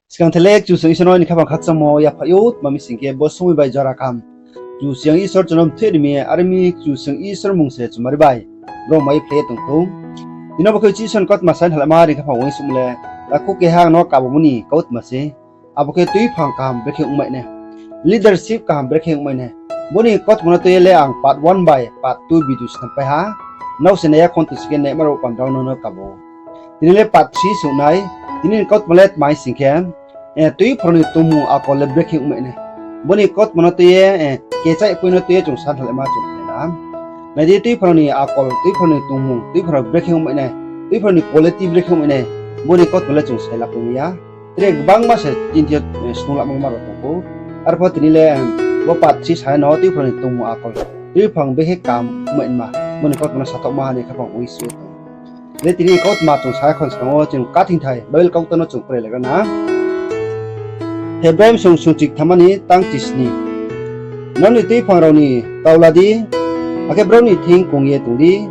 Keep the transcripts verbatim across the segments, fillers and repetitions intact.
Skang thele Kchusoyang Isor no aini khaphang khakchangmo yaphaih ou, tma mi sing khe bo somoi bai jora kaham Kchusoyang Isor chung no mthoih ri mi, are mi Kchusoyang Isor mmung se chumari bai bro mai phlai ye tong thou. Tini bo khe Isor ni kautma sai halaima ri khaphang uaingsouhmo le, takhu keha ang no kabomo ni kautma se. Abo khe tuiphang kaham brekhe ongmai nai, leadership kaham brekhe ongmai nai. Bo ni kautma no tui ye le ang part one bai part two video snam pai ha. Nrao se nai ya khon tong sing khe naima rao panda no no kabo. Tini le part three se ong nai. Tini ni kautma le tma mi sing khe, tuiphangrao ni tongmung akol le brekhe ongmai nai. Bo ni kautma no tui ye, kechaih poi no tui ye chung sa halaima chung khe na. Nai di, tuiphangrao ni akol, tuiphangrao ni tongmung, tuiphangrao brekhe ongmai nai, tuiphangrao ni quality brekhe ongmai nai, bo ni kautma le chung sai la pho ya. Tre gbangma se tini yo, snung lamo ma rao tong ou. Arpho tini le, bo part three sanai no tuiphangrao ni tongmung akol, tuiphang brekhe kaham ongmai nma, bo ni kautma no sathaohma ni khaphang uaingsouh tong. Le tini kautma chung sa khon skang wo chung kathingthai Bible kautma no chung pore lagra na. Hebrai bsung sungchik thamma ni tang chisni. Nrao ni tuiphang rao ni kau la di, akhe brao ni thing kong ye tong di.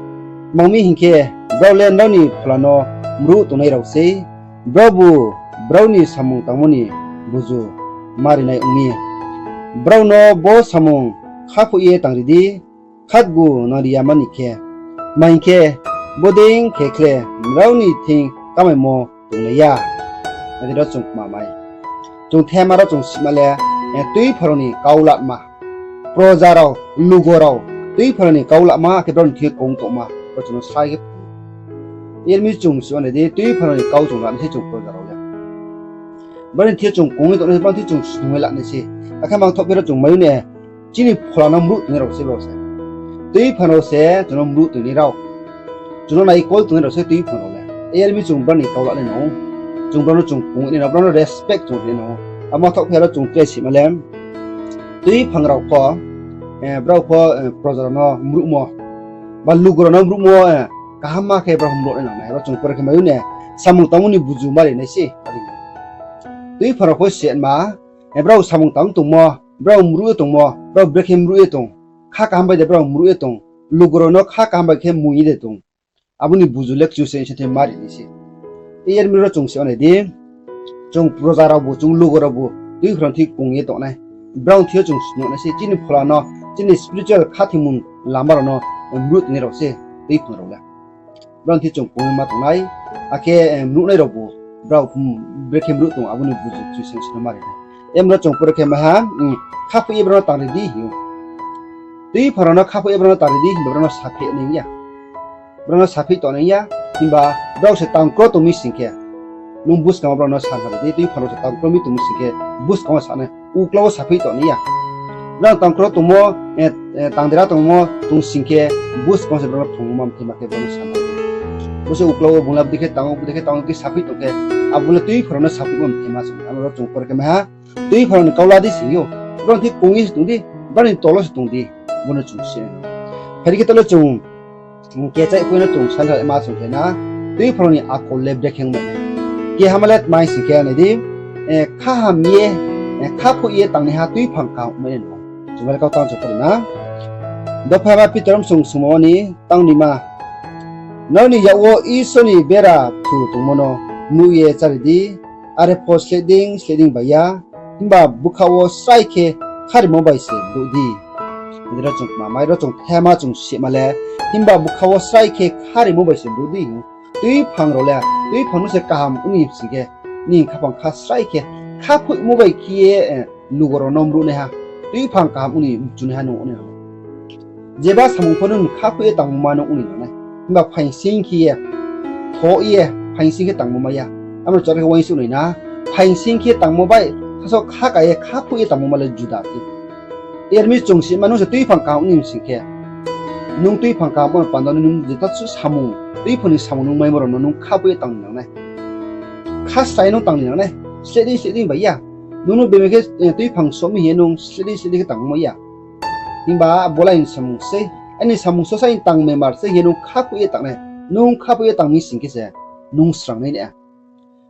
Tma ong mi hing khe, brao le nrao ni phola no mruh tongnai rao sei, braobu brao ni samung tangmo ni buzu ma ri nai ong mi. Brao no bo samung khaphouh ye tangri di, khatgu nang ri yama ni khe. Tma hing khe, bodei khe khle nrao ni thing kamaimo tongnai ya. Adi ro chung kma mai. Chung thema ro chung sima le, tuiphangrao ni kau lama. Proja rao, lugo rao, tuiphangrao ni kau lama, akhe brao ni thing kong tongma, ro chung no sai khe. Yar mi chung sima nai di, tuiphangrao ni kau chung lanai se chung proja rao le. Brao ni thing chung kong ye tongnai se, brao ni thing chung snung ye lanai se. Akhe mangthoh phi ro chung mai ou ne, chini phola no mruh tongnai rao se brao se. Tuiphang rao se chung no mruh tongnai rao. Chung no naikol tongnai rao se tuiphang rao le. Yar mi chung brao ni kau lanai no. Chung brao no chung kong ye nai no, brao no respect chung ri nai no. Abo mangthoh phi ro chung tre sima le. Tuiphang rao pho, brao pho, proja rao no mruhmo, ba lugo rao no mruhmo, kaham ma khe brao mruh nai nang nai. Ro chung pore khe mai ou ne, samung tangmo ni buzu ma ri nai se. Tuiphang rao pho se ma, brao samung tang tongmo, brao mruh ye tongmo, brao brekhe mruh ye tong, kha kaham bai de brao mruh ye tong, lugo rao no kha kaham bai khe mui ye de tong. Abo ni buzu le Kchusoyang Isor thing ma ri nai se. Yar mi ro chung se onai di, chung proja raobu, chung lugo raobu, tuiphang rao thing kong ye tongnai. Brao thing yo chung snung nai se, chini phola no, chini spiritual khathingmung lama rao no mruh tongnai rao se tuiphang rao le. Brao thing chung kong ye ma tongnai, akhe mruhnai raobu, brao brekhe mruh tong, abo ni buzu Kchusoyang Isor no ma ri nai. Yar mi ro chung pore khe mai ha, khaphouh ye brao no tangri di hing ou. Tuiphang rao no khaphouh ye brao no tangri di himba brao no saphi nai ya. Brao no saphi tong nai ya, himba brao se tangkro tong mi sing khe. Nung buskang wo brao no sa nai di, tuiphang rao se tangkro mi tong mi sing khe, buskang wo sa nai, uklau wo saphi tong nai ya. Brao tangkro tongmo, tangdera tongmo tong sing khe, buskang wo se brao no phrungmo ma mthema khe brao no sa nai di. Bo se uklau wo bung le bodei khe tang ou, bodei khe tang ou khe saphi tong khe, abo le tuiphang rao no saphi ma mthema se. Abo ro chung pore khe mai ha, tuiphang rao ni kau la di sing ou. Brao thing kong ye se tong di, brao ni tolo se tong di, bo no chung se. Phai di khe tole chung kechaih poi no chung sa halaima chung khe na, tuiphang rao ni akol le brekhe ongmai nai. Kehama le tma mi sing khe nai di, khaham ye, khaphouh ye tangnaiha tuiphang kaham ongmai nai no. Chung le kau tang chung pore na. Dopha ma Pitor bsung sungmo ni tang nima. Nrao ni yak wo Isor ni bera thu tongmo no nuh ye chári di, are pho sleh dei sleh dei bai ya, himba bkha wo srai khe kharimo bai se brouh di. Adi ro chung kma mai, ro chung thema chung sima le, himba bkha wo srai khe kharimo bai se brouh di. Tuiphang rao le, tuiphang no se kaham ong ni sing khe, nini khaphang kha srai khe, khaphouhmo bai khe ye, lugo rao no mruhnaiha, tuiphang kaham ong ni mchunaiha nung ong nai nang nai. Jeba samung pho nung khaphouh ye tangmo ma nung ong ni nang nai. Himba phaingsing khe ye, thoh ye, phaingsing khe tangmo ma ya. Amo chara khe uaingsouh nai na, phaingsing khe tangmo bai, khaso kha ka ye khaphouh ye tangmo ma le juda se. Yar mi chung sima nung se tuiphang kaham ong ni sing khe, nung tuiphang kaham ong panda nung jeta su samung, tuiphang ni samung nung maimo rao no nung khaphouh ye tang ni nang nai. Kha srai no tang ni nang nai. Sleh dei sleh dei bai ya. Nung no bemai khe, tuiphang soh mi hing ye nung sleh dei sleh dei khe tangmo ya. Himba bo le aini samung sei, aini samung sosa aini tang memar sei hing ye nung khaphouh ye tang nai. Nung khaphouh ye tang mi sing khe se, nung srang nai na.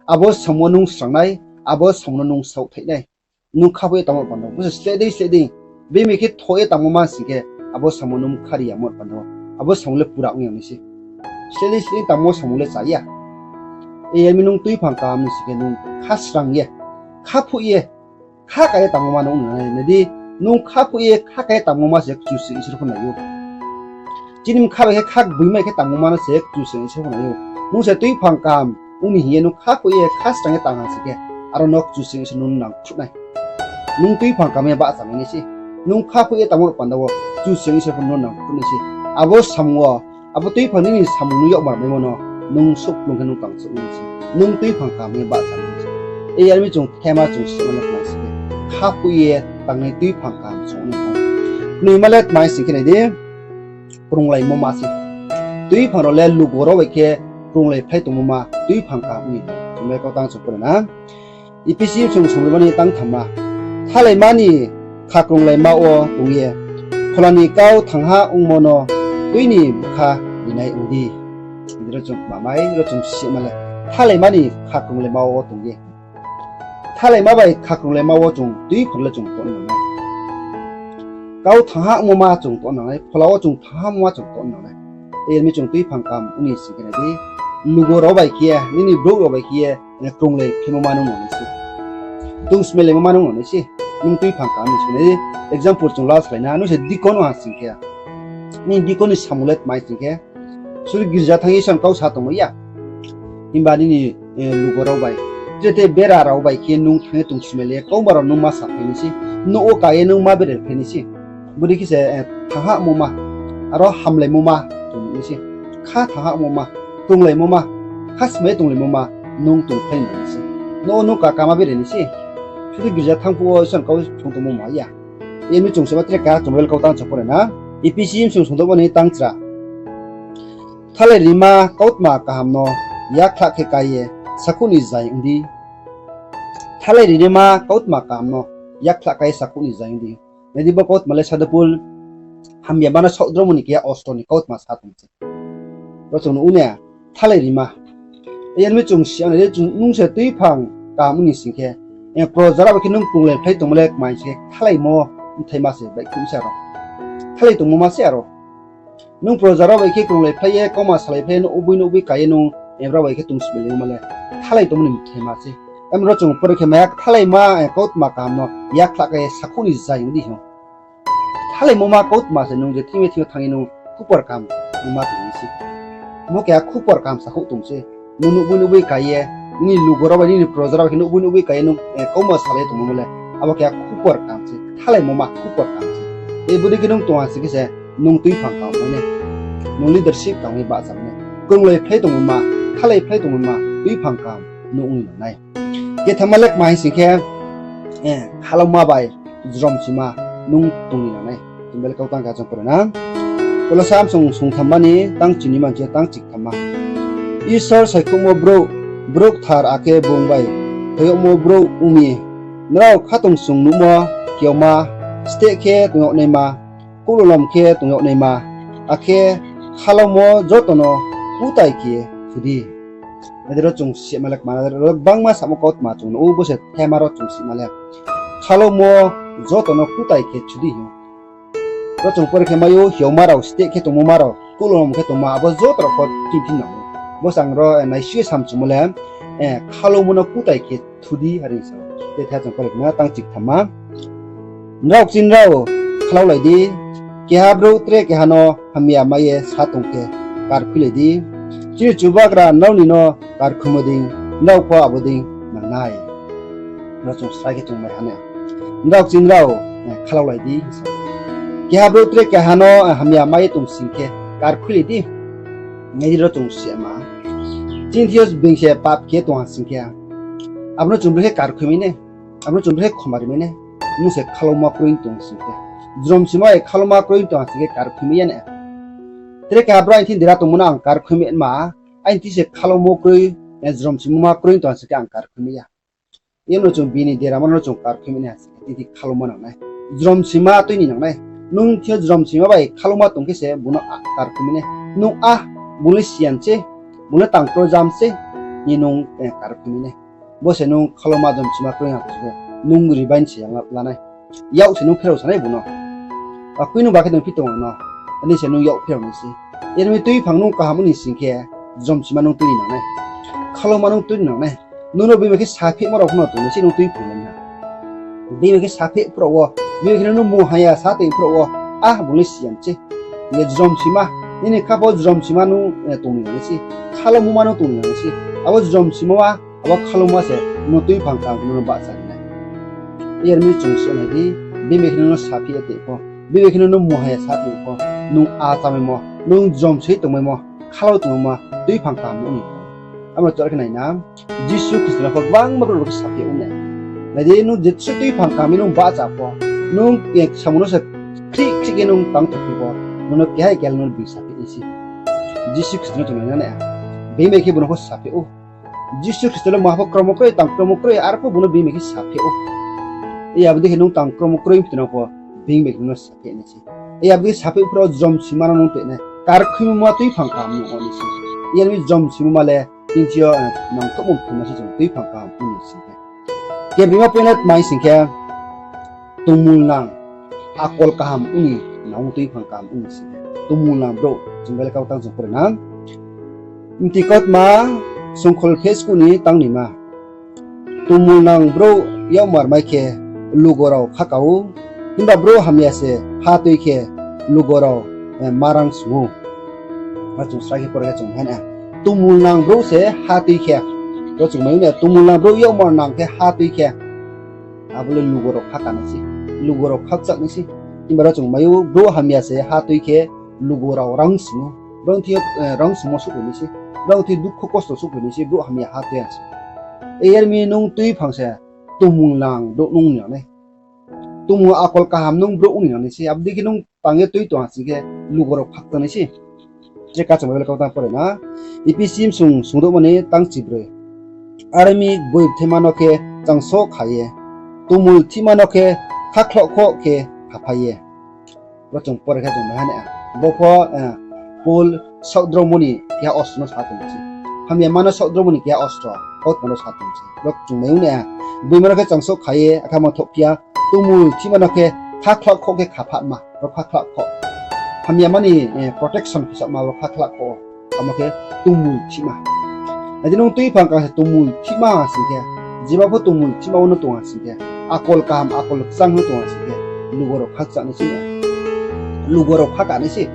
Abo samung wo nung srang nai, abo samung no nung saohthaih nai. Nung khaphouh ye tangmo panda, bo se sleh dei sleh dei. Bemai khe thoh ye tangmo ma sing khe, abo samung nung khari yamo panda, abo samung le pura ong ya nai se. Sleh dei sleh dei tangmo samung le cha ya. Yar mi nung tuiphang kaham ni sing khe nung kha srang ye, Khaphuh ye, kha ka ye tangmo ma nung nai nai di, nung khaphuh ye kha ka ye tangmo ma se Kchusoyang Isor pho nai ou. Chini bkha bai khe kha gboi mai khe tangmo ma no se Kchusoyang Isor pho nai ou. Nung se tuiphang kaham ong ni hing ye nung khaphuh ye kha srang ye tang ha sing khe, aro no Kchusoyang Isor nung nangkhruh nai. Nung tuiphang kaham ye bahcha nai nai se. Nung khaphuh ye tangmo panda wo Kchusoyang Isor pho nung nangkhruh nai se. Abo samung wo, abo tuiphang nini samung nung yagmar maimo no nung souhplung khe nung tang souh nai se. Nung tuiphang kaham ye bahcha nai se. Yar mi chung thema chung sima le tma sing khe, khaphuh ye tangnai tuiphang kaham chung nai ou. Knoima le tma sing khe nai di, krunglaimo ma se. Tuiphang rao le lugo rao bai khe krunglai phlai tongmo ma tuiphang kaham ni. Chung le kau tang chung pore na. Ephesi bsong songbrima ni tang thamma. Thalaima ni kha krunglaima wo tong ye, phola ni kau thangha ongmo no tui ni bkha rinai ong di. Ro chung mamai, ro chung sima le. Thalaima ni kha krunglaima wo tong ye. Thalaima bai kha krunglaima wo chung tuiphang le chung tong nang nai. Kau thangha ongmo ma chung tong nang nai, phola wo chung thangha ongmo ma chung tong nang nai. Yar mi chung tuiphang kaham ong ni sing khe nai di, lugo rao bai khe ye, nini brouh rao bai khe ye, krunglai phimo ma nung nang nai se. Tungsmailaimo ma nung nang nai se. Nung tuiphang kaham ni sing khe nai di, example chung la slái na, nung se deacon ong ha sing khe, nini deacon ni samung le tma sing khe, suri girja thanng ye Isor ni kau sa tongmo ya. Himba nini lugo rao bai, tre te bera rao bai khe nung thanng ye tungsmailai ye kauma rao nung ma saphlai nai se, nouh wo ka ye nung ma bere phlai nai se. Bodei khe se thangha ongmo ma, aro hamlaimo ma tong nai se. Kha thangha ongmo ma, krunglaimo ma, kha smai ye tonglaimo ma nung tongphlai nai se. Nouh wo nung ka kama bere nai se. Suri girja thanng phuh wo Isor ni kau sung tongmo ma ya. Yar mi chung sima tre keha chung Bible kau tang chung pore na. Ephesi bsong songdouhmo ni tang chra. Thalai rima kautma kaham no yakhlah khe ká ye sakhouh ni zai ong di. Thalai rima kautma kaham no yakhlah ká ye sakhouh ni zai ong di. Nai di, bo kautma le Sadhu Pol hamyama no saohdromo ni keha ostro ni kautma sa tong se. Ro chung nuh ou na, thalai rima. Yar mi chung si ang nai di, nung se tuiphang kaham ong ni sing khe, proja rao bai khe nung krunglai phlai tongmo le kmai sing khe, thalaimo bthaima se baihkhouh se aro. Thalai tongmo ma se aro. Nung proja rao bai khe krunglai phlai ye, kauma salai phlai ye, nouhboi nouhboi ka ye nung, brao bai khe tongsmailaimo ma le thalai tongmo ni bthaima se. Amo ro chung pore khe mai ya, thalaima kautma kaham no yakhlah ká ye sakhouh ni zai ong di hing. Thalaimo ma kautma se nung je thing ye thing yo thanng ye nung khupor kaham ongma tong nai se. Bo keha khupor kaham sakhouh tong se. Nung nouhboi nouhboi ka ye, nini lugo rao bai, nini proja rao bai khe nouhboi nouhboi ka ye nung kauma salai ye tongmo le, abo keha khupor kaham se, thalaimo ma khupor kaham se. Bodei khe nung tong ha sing khe se, nung tuiphang kaham ong nai. Nung leadership kaham ye bahcha nai. Krunglai phlai tongmo ma, thalai phlai tongmo ma, tuiphang kaham nung ong nang nai. Kethamma le kma hing sing khe, khalauma bai jromsima nung tong ni nang nai. Chung Bible kau tang khe chung pore na. Kolosa bsong songthamma ni tang chini manchi tang chikthamma. Isor saikhouhmo brouh, brouh kthar akhe bung bai thoi yagmo brouh ong mi. Nrao khatungsung nuhmo, kiaoma, steh khe tong yag naima, kuhlolom khe tong yag naima, akhe khalaumo joto no kutai khe thu di. Ade ro chung sima le kma, ro gbangma samo kautma chung nuh ou, bo se thema ro chung sima le. Khalaumo joto no kutai khe thu di hing. Ro chung pore khe mai ou, hiaoma rao, steh khe tongmo ma rao, kuhlolom khe tongma, abo joto rao pho kiphi nang ou. Bo se ang ro naisuh ye samchumo le, khalaumo no kutai khe thu di are sa ou. Tei the chung pore khe mai tang chikthamma. Nrao kchinrao, khalaulai di, keha brouh tre keha no hamya mai ye sa tong khe, karkhuilai di. Chini Chubagra nrao ni no karkhuimo dei, nrao pho abo dei nang nai. Ro chung srai khe chung mai ha na. Nrao kchinrao, khalaulai di. Keha brouh tre keha no hamya mai ye tong sing khe, karkhuilai di. Nai di ro chung sima. Chini thing yo being se pap khe tong ha sing khe, abo no chung brekhe karkhui mai nai, abo no chung brekhe khoma ri mai nai. Nung se khalaumo kroi tong sing khe, jromsima bai khalaumo kroi tong ha sing khe karkhui mai ya nai. Tre keha brouh aini thing dera tongmo no ang karkhui mai ma, aini thing se khalaumo kroi, jromsima kroi tong ha sing khe ang karkhui mai ya. Yamno chung bini deramo no chung karkhui mai nai ha sing khe, titi khalaumo nang nai. Jromsima tui ni nang nai. Nung thing yo jromsima bai khalaumo tong khe se bung no karkhui mai nai. Nung a, bung le siyan se, bung le tangkro jam se, ni nung karkhui mai nai. Bo se nung khalaumo jromsima kroi ha sing khe, nung ribain se yang la nai. Yak se nung pherao sa nai bung no. Akhui nung ba khe tong phi tong ang no, ani se nung yak pherao nai se. Yar mi tuiphang nung kaham ong ni sing khe, jromsima nung tui ni nang nai. Khalaumo nung tui ni nang nai. Nung no being bai khe saphehmo rao pho no tongnai se nung tuiphang le na. Being bai khe sapheh phrao wo, being bai khe nung no mungha ya sa tong phrao wo, a bung le si ya se. Hing khe jrom sima, nini kha pho jrom sima nung tong ni nang se. Khalomuma nung tong ni nang se. Abo jrom sima ma, abo khalomuma se nung tuiphang kaham nung no bahcha ri nai. Yar mi chung se nai di, being bai khe nung no sapheh ya tong pho, being bai khe nung no mungha ya sa tong pho, nung a chámaimo, nung jrom se tongmaimo, khalou tongmaimo, tuiphang kaham ong ni. Amo chouh khe nai na, Jisu Khristo no pho gbangma brouh rao khe sapheh ong nai. Nai di, nung jesuh tuiphang kaham nung bahcha pho, nung samung no se khrih khrih khe nung tang tong pho, nung no keha keha nung no being sapheh nai se. Jisu Khristo no chung nai na nai, being bai khe bung no pho sapheh ou. Jisu Khristo le maha pho kromo kroi, tang kromo kroi, arphuh bung no being bai khe sapheh ou. Abo dei khe nung tang kromo kroi mthoinang pho, being bai khe nung no sapheh nai se. Abo dei sapheh phrao jrom sima no nung tong nai, karkhuimoma tuiphang kaham nung ong nai se. Yar mi jrom sima ma le, tini yo, nang thohmo phrungma se chung tuiphang kaham ong ni sing khe. Kebrima point le tma sing khe, tongmulnang, akol kaham ong ni, nang tuiphang kaham ong ni sing khe. Tongmulnang brouh, chung bele kau tang chung pore na. Mti kautma, songkhol pheh skuh ni tang nima. Tongmulnang brouh yakmar mai khe lugo rao khaka ou, himba brouh hamya se ha tui khe lugo rao, eh, marang sung ou. Aro chung srai khe pore khe chung mai na. Tongmulnang brouh se ha tui khe, aro chung mai ou na, tongmulnang brouh yakmar nang khe ha tui khe, abo le lugo rao khaka nai se, lugo rao khakchang nai se. Himba aro chung mai ou, brouh hamya se ha tui khe lugo rao rang sung ou. Brao thing yo, eh, rang sungmo souhphai nai se, brao thing dukho kosto souhphai nai se, brouh hamya ha tui ya se. Yar mi nung tuiphang se tongmulnang brouh nung ni nang nai. Tongmul akol kaham nung brouh ong ni nang nai se, abo dei khe nung tang ye tui tong ha sing khe lugo rao khakchang nai se. Tre ka chung Bible kau tang pore na. Ephesi bsung sungdouhma ni tang chibroi. Are mi gboi bthaima no khe changso kha ye, tongmul thihma no khe khakhloh khoh khe khaphai ye. Ro chung pore khe chung mai ha nai. Bo pho, eh, Paul saohdromo ni keha ostro no sa tong se. Hamyama no saohdromo ni keha ostro, kautma no sa tong se. Ro chung mai ou na. Gboima no khe changso kha ye, akha mangthoh phi ya, tongmul thihma no khe khakhloh khoh khe khaphama, ro khakhloh khoh. Hamyama ni, eh, protection khe sama ro khakhloh khoh. Amo khe tongmul thihma. Nai di, nung tuiphang kaham se tongmul thihma ha sing khe, jeba pho tongmul thihma wo no tong ha sing khe, akol kaham, akol kchang no tong ha sing khe, lugo rao khakchang nai se, lugo rao khaka nai se.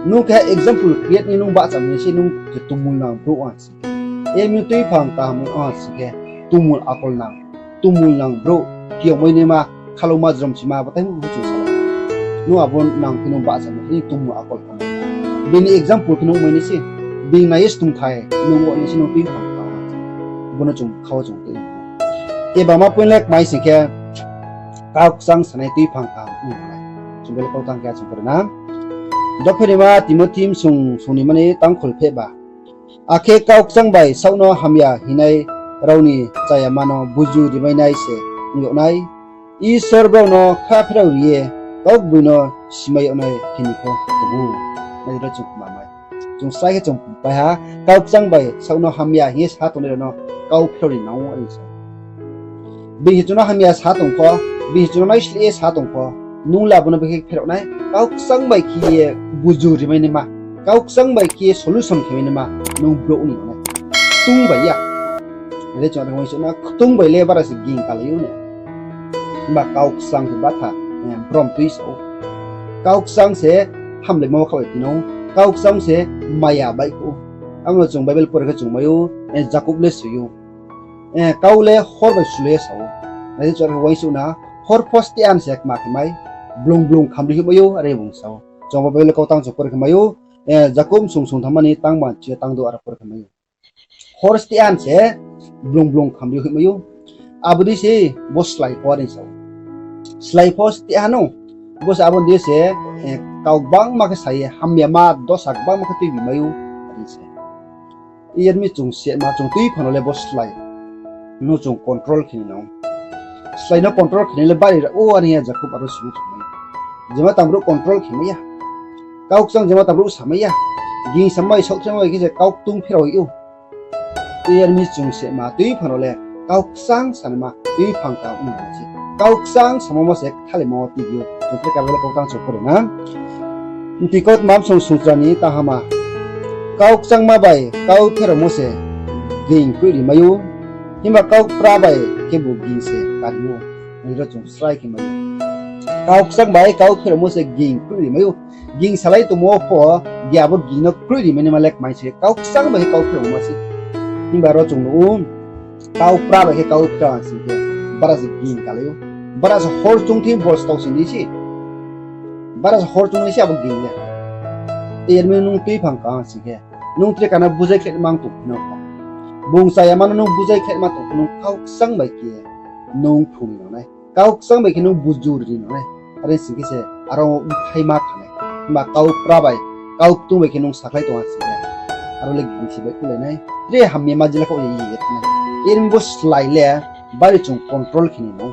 Nung khe example create ni nung bahcha nai se, nung je tongmulnang brouh ha sing khe. Yar mi tuiphang kaham ong ha sing khe, tongmul akol nang, tongmulnang brouh, kiyomai naima, khaloma jrom sima, batai mu chung sa. Nung abo nang khe nung bahcha nai, tongmul akol kaham. Bini example khe nung mai nai se, bini nai ye stung thai, nung wo nai se nung tuiphang kaham. Bo no chung kha wo chung tui. Kebama point le kmai sing khe, kau kchang sanai tuiphang kaham ong nai. Chung bele kau tang khe chung pore na. Dopherima Timothi bsung sung ni mani tang kholpheh ba. Akhe kau kchang bai saoh no hamya hingnai rao ni chayama no buzu rimai nai se ong yag nai. Isor brao no kha pherao ri ye, kau gboi no simai yag nai khe ni pho tong ou. Nai di ro chung kma mai. Chung srai khe chung pai ha, kau kchang bai saoh no hamya hing ye sa tongnai rao no kau pherao ri nang ou are sa. Bini chung no hamya sa tong pho, bini chung no naisleh ye sa tong pho, nung le abo no bekhe pherao nai, kau kchang bai khe ye buzu rimai naima, kau kchang bai khe ye solution khe mai naima, nung brouh ni nai. Ktung bai ya. Are chung are uaingsouh na, ktung bai le bara se ging kalai ou na. Himba kau kchang se batha, eh, brom tui sa ou. Kau kchang se hamlaimo kha bai tino. Kau kchang se maya baihkhouh ou. Amo chung Bible pore khe chung mai ou, eh, Jakob le soi ou. Eh, kau le hor bai sulai ye sa ou. Nai di chung are uaingsouh na, hor pho steh an se kma khe mai, blung blung khamri hoihmai ou, are bung sa ou. Chung bo Bible kau tang chung pore khe mai ou, eh, Jakob bsung sung thanngma ni tang ba chi ye tang dou aro pore khe mai ou. Hor steh an se blung blung khamri hoihmai ou. Abo dei se bo slái pho are sa ou. Slái pho steh ha no. Bo se abo dei se, eh, kau gbangma khe sa ye, hamyama dosa gbangma khe tuibi mai ou, are se. Yar mi chung se ma chung tuiphang no le bo slái no chung control khe ni nang ou. Slái no control khe ni le bari ra ou, are ya Jakob aro sung thanngmai. Jema tang brouh control khe mai ya. Kau kchang jema tang brouh sa mai ya. Ging samai, saohthaimai khe se kau ktung pherao ou. Yar mi chung se ma tuiphang no le kau kchang sanaima tuiphang kaham ong nai se. Kau kchang samo ma se kthalaimo tuibi ou. Chung khe Bible kau tang chung pore na. Mti kautma bsung sungchra ni tang hama. Kau kchangma bai kau pheraomo se ging kroih ri mai ou. Himba kau pra bai khebu ging se kari ou, hing ro chung srai khe mai ou. Kau kchang bai kau pheramo se ging kroih ri mai ou. Ging salai tongmo pho, abo ging no kroih ri mai naima le kmai se kau kchang bai khe kau pheramo ma se. Himba ro chung nuh ou, kau pra bai khe kau pra sing khe, bara se ging kalai ou. Bara se hor chung thing bol stao sing di se. Bara se hor chung ni se abo ging le. Yar mi nung tuiphang kha sing khe, nung tre kano bujai khlai mang tong phi no pho. Bung chaya ma no nung bujai khlai ma tong pho, nung kau kchang bai khe nung phrung ni nang nai. Kau kchang bai khe nung bujur ri nang nai. Are sing khe se aro bthai ma kha nai. Himba kau pra bai, kau ktung bai khe nung sakhlai tong ha sing khe, aro le ging se bai kulai nai. Tre hamya ma jila khaoh ye ye thanng nai. Yar mi bo slái le bari chung control khe ni nang.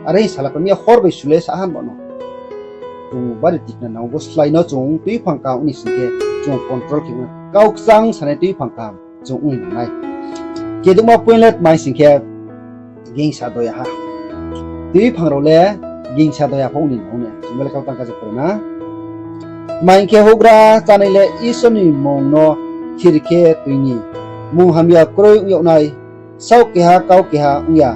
Are sala khe mi hor bai su le sa ha bo no. Chung bari tikna nang bo slái no chung tuiphang kaham ong ni sing khe chung control khe nai. Kau kchang sanai tuiphang kaham chung ong ni nang nai. Kedouhma point le tma sing khe, gingsa doya ha. Tuiphang rao le gingsa doya pho ong ni nang ne. Chung bele kau tang kha se pore na. Tma hing khe houhgra chánai le Isor ni mmung no thir khe tui ni, mung hamya kroi ong yag nai, saoh keha kau keha ong ya,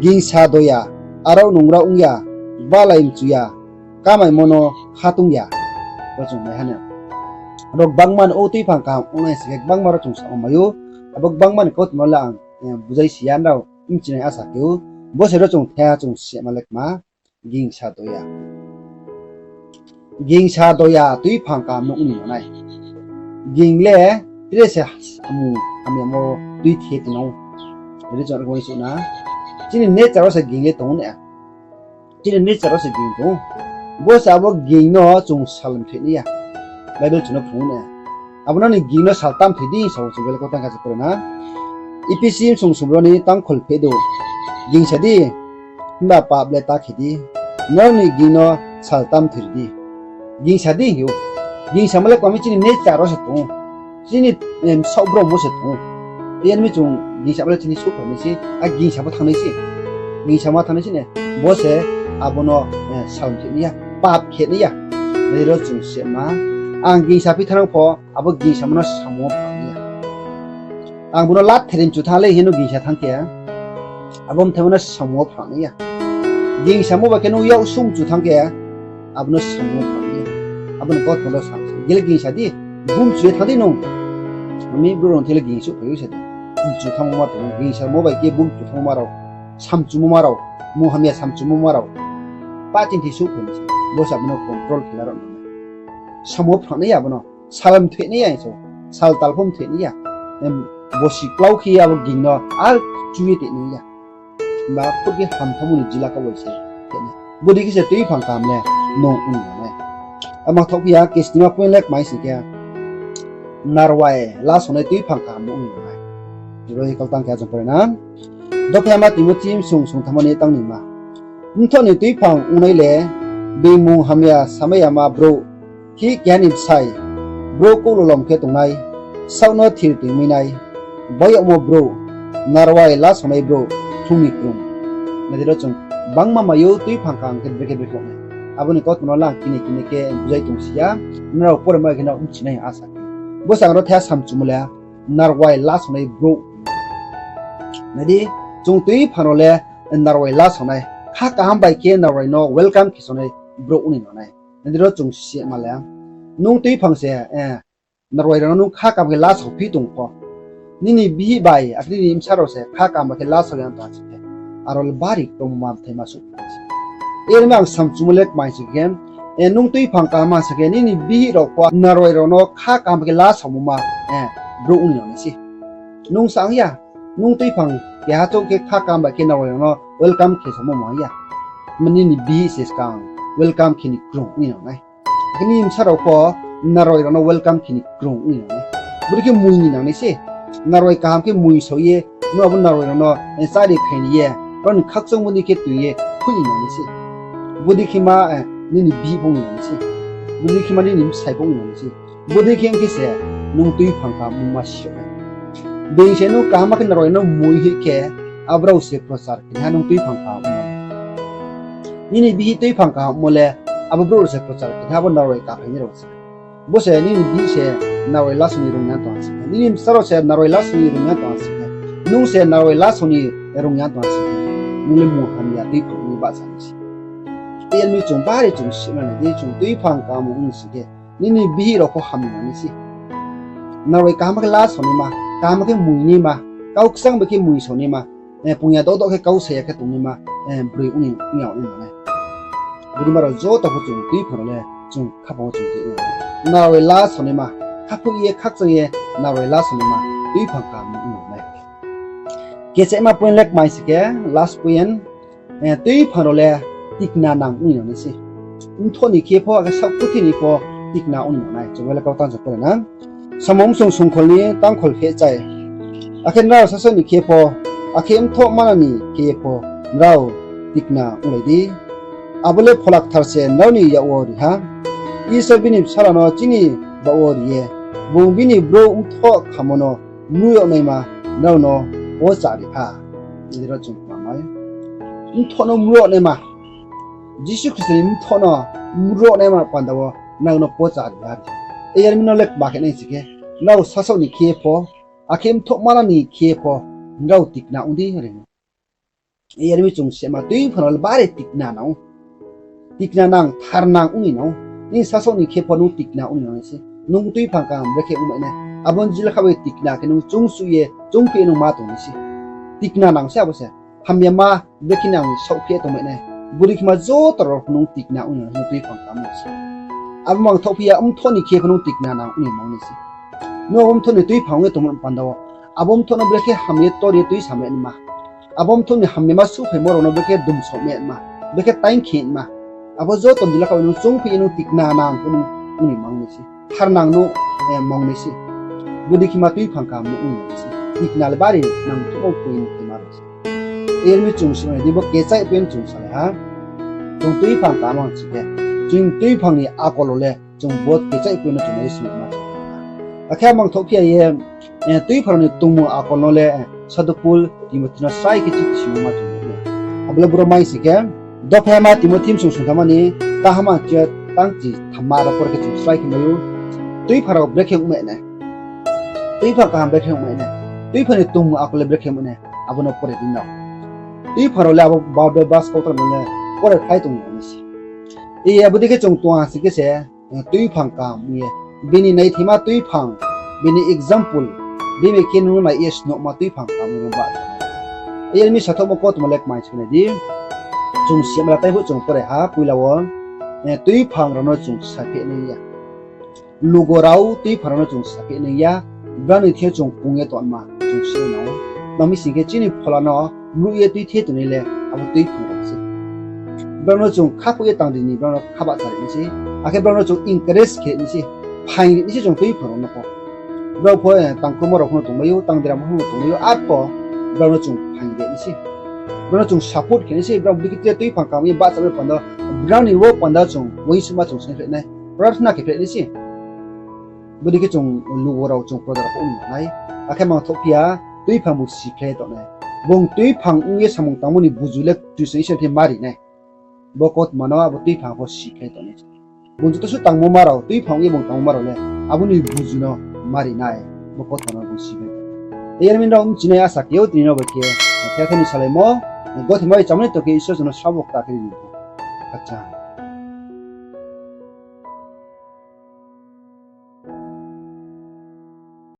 gingsa doya, aro nungra ong ya, balai mchu ya, kamaimo no khatung ya. Bo chung nai ha na. Abo gbangma ni o tuiphang kaham ong nai sing khe gbangma ro chung samo mai ou. Abo gbangma ni kautma le ang, eh, bujai si ya, nrao bchi nai asa khe ou. Bo se ro chung thaiha chung sima le kma, gingsa doya. Gingsa doya tuiphang kaham no ong ni nang nai. Ging le tre se samung hamyamo tuithe tong ou. Ri chung ri suh na. Chini nature wo se ging le tong ou ne. Chini nature wo se ging tong ou. Bo se abo ging no chung sal mthoi nai ya. Bible chung no phrung ou ne. Abo no ni ging no sal tam thoi di, sao chung bele kau tang kha se pore na. Ephesi bsung sung ro ni tangkhol phe do. Gingsa di, himba pap le ta khe di. Nrao ni ging no sal tam thoi di. Gingsa di hing ou. Gingsamo le kma mi chini nature wo se tong ou. Chini, em, saoh brom wo se tong ou. Yar mi chung gingsamo le chini souhphai nai se, a gingsa pho thanng nai se. Gingsa ma thanng nai se ne, bo se abo no, eh, sal mthoi nai ya, pap khe nai ya. Nai ro chung sima, ang gingsa phi thanng pho, abo gingsamo no samung wo phrang nai ya. Ang bo no latheri mchu thanng le hing no gingsa thanng khe, abo mthaimo no samung wo phrang nai ya. Gingsamo bai khe nung yak sung mchu thanng khe, abo no samung wo phrang nai ya. Abo ni kautma no sa, gile gingsa di, bumchu ye thanng di nung. Ami brouh rao thing le ging souhphai ou se di. Mchu thanngmo ma tong ou, gingsamo bai khe bumchu thanngmo ma rao, samchumo ma rao, munghamya samchumo ma rao. Pa chini thing souhphai nai se, bo se abo no control khe la rao nang nai. Samung wo phrang nai ya abo no. Sal mthoi nai ya, so. Sal tal pho mthoi nai ya. Em, bosi klau khe ye abo ging no ar chu ye tei nai ya. Ba phut khe hamthamo ni jila kau bai se tei nai. Bodei khe se tuiphang kaham le nung ong nang nai. Ama thoh phi ya, kesnima point le kmai sing khe, narwai lasongnai tuiphang kaham no ong nang nai. Ro ye kau tang khe achong pore na. Dopha ma Timothy bsung sung thamma ni tang ni ma. Mthoh ni tuiphang ongnai le, being mung hamya samai yama brouh, hih keha ni bsai, brouh kouhlolom khe tongnai, saoh no thir toingmai nai, baiyagmo brouh, narwai lasongnai brouh, khlung ni krung. Nai di ro chung bangma mai ou tuiphang kaham khe brekhe brekhe ong nai. Abo ni kautma no le ang kini kini khe bujai tong si ya, nrao pore mai khe no bchi nai asa khe. Bo se ang ro thaiha samchumo le, narwai lasongnai brouh. Nai di, chung tuiphang rao le narwai lasongnai. Kha kaham bai khe narwai no welcome khe songnai brouh ong ni nang nai. Nai di ro chung sima le, nung tuiphang se, eh, narwai rao no nung kha kaham khe lasao phi tong pho, nini bihih bai, akhe nini bsa rao se kha kaham bai khe lasao ya tong ha sing khe, aro le bari kroma mthaima souhphai se. Yar mi ang samchumo le kmai sing khe, eh, nung tuiphang kaham ha sing khe, nini bihih rao pho narwai rao no kha kaham bai khe lasaomo ma, eh, brouh ong ni nang nai se. Nung sa ong ya, nung tuiphang keha chouh khe kha kaham bai khe narwai rao no welcome khe samo ma ya. Mani nini bihih se skang welcome khe ni krung ong ni nang nai. Akhe nini bsa rao pho narwai rao no welcome khe ni krung ong ni nang nai. Bodei khe mui ni nang nai se. Narwai kaham khe mui sao ye, nung abo narwai rao no, eh, chári phai ni ye, brao ni khakchangmo ni khe tui ye khui ni nang nai se. Bodei khe ma, eh, nini bihih pho ong ni nang nai se. Bodei khe ma nini bsai pho ong ni nang nai se. Bodei khe ong khe se nung tuiphang kaham ongma si yag nai. Being se nung kaham khe narwai no mui hoih khe, abrao se prochar khe ha nung tuiphang kaham ongmo. Nini bihih tuiphang kaham ongmo le, abo brouh rao se prochar khe ha, abo narwai kaphai ni rao se. Bo se nini bihih se narwai lasao ni rung ya tong ha sing khe, nini bsa rao se narwai lasao ni rung ya tong ha sing khe, Nung se narwai lasao ni rung ya tong ha sing khe, nung le mungha hamya tuiphang ong ye bahcha nai se. Yar mi chung bari chung sima nai di, chung tuiphang kaham ong sing khe, nini bihih rao pho hamya nai se. Narwai kaham khe lasao naima, kaham khe mui naima, kau kchang bai khe mui sao naima, pungya doh doh khe kau sa ya khe tong naima, broi ong ya ong nai. Bodei ma rao joto pho chung tuiphang rao le chung khaphang wo chung tui nai. Narwai lasao naima, khaphoih ye khakchang ye narwai lasao naima tuiphang kaham ong nai. Kechaihma point le kmai sing khe, last point, tuiphang rao le tikna nang ong nai se. Mthoh ni khe pho, akhe saoh phuthi ni pho tikna ong nai. Chung le kau tang se pore na. Samung bsung songkhol ni tangkhol phehchai. Akhe nrao sasaoh ni khe pho, akhe mthoh mana ni khe pho, nrao tikna onglai di. Abo le Phola Kthar se nrao ni yak wo ri ha. Isor bini Bsala no chini baoh wo ri ye, bung bini brouh mthoh khamo no mruh yag naima nrao no pocha ri ha. Ro chung kma mai. Mthoh no mruh yag naima. Jisu Khristo ni mthoh no mruh yag naima panda wo nrao no pocha ri ha. Yar mi no le kma khe nai sing khe, nrao sasaoh ni khe pho, akhe mthoh mana ni khe pho, nrao tikna ong di are. Yar mi chung sima tuiphang rao le bari tikna nang ou. Tikna nang, thar nang ong ni nang ou. Nini sasaoh ni khe pho nung tikna ong ni nang nai se. Nung tuiphang kaham brekhe ongmai nai. Abo ni jila kha bai tikna khe nung choungsuh ye, choungphi ye nung ma tong nai se. Tikna nang se abo se. Hamyama brekhe nang saohphi ye tongmai nai. Bodei khe ma joto rao pho nung tikna ong ni nang nung tuiphang kaham ong se. Abo mangthohphi ya, mthoh ni khe pho nung tikna nang ong ni nang nai se. Nung abo mthoh ni tuiphang ong ye tongmo panda wo, abo mthoh no brekhe ham ye tor ye tuisamai naima. Abo mthoh ni hamyama suhphaimo rao no brekhe dumsaomai naima, brekhe taing khe naima. Abo joto ni jila kha bai nung choungphi ye nung tikna nang pho nung ong ni mang nai se. Thar nang nung mang nai se. Bodei khe ma tuiphang kaham nung ong ni nang se. Tikna le bari nang thumo point khe ma rao se. Yar mi chung sima nai di, bo kechaih point chung salai ha. Chung tuiphang kaham ong sing khe, chung tuiphang ni akol rao le chung bo kechaih point no chung nai sima ma chung. Akhe mangthohphi ya ye, tuiphang rao ni tongmung akol no le, Sadhu Paul Timothi no srai khe chithi simo ma chung nai. Abo le boro mai sing khe, dophaima Timothi bsung sungthama ni kaham a chi tang chi thamma ro por khe chung srai khe mai ou. Tuiphang rao brekhe ongmai nai. Tuiphang kaham brekhe ongmai nai. Tuiphang ni tongmung akol le brekhe ongmai nai. Abo no pore di nrao. Tuiphang rao le abo Bible verse kautang no le pore khlai tong nai se. Iye abo dei khe chung tong ha sing khe se, tuiphang kaham ong ye, bini naithaima tuiphang, bini example, bini khe nung nai ye snouhma tuiphang kaham ong ye ba. Yar mi sathouhmo kautma le kmai sing nai di, chung sima tai phuh chung pore ha, poila wo, tuiphang rao no chung sapheh nai ya. Lugo rao tuiphang rao no chung sapheh nai ya, brao ni thing yo chung kung ye tongma chung si nang ou. Tma mi sing khe chini phola no mruh ye tuithe tongnai le abo tuiphang rao se. Brao no chung khaphoih ye tang di ni, brao no kha bahcha ri nai se. Akhe brao no chung encourage khe nai se. Phaing ri nai se chung tuiphang rao no pho. Brao pho, tangkurmo rao pho no tongmai ou, tangderamo pho no tongmai ou, arpho brao no chung phaing ri nai se. Brao no chung support khe nai se, brao bikhe tre tuiphang kaham ye bahcha bai panda, brao ni wo panda chung uaingsouhma chung seng phleh nai, prarthana khe phleh nai se. Bodei khe chung lugo rao chung proja rao pho ong nai. Akhe mangthohphi ya, tuiphang bung sikhlai tong nai. Bung tuiphang ong ye samung tangmo ni buzu le Kchusoyang Isor khe mari nai. Bo kautma no abo tuiphang pho sikhlai tong nai. Bung joto suh tangmo ma rao, tuiphang ong ye bung tangmo ma rao le abo ni buzu no mari nai. Bo kautma no bung sikhlai tong nai. Yar mi nrao bchi nai asa khe ou tini no bai khe, khe khe ni salaimo, gothe mai chámani tong khe Isor chung no srabo kta khe ri ni. Acha.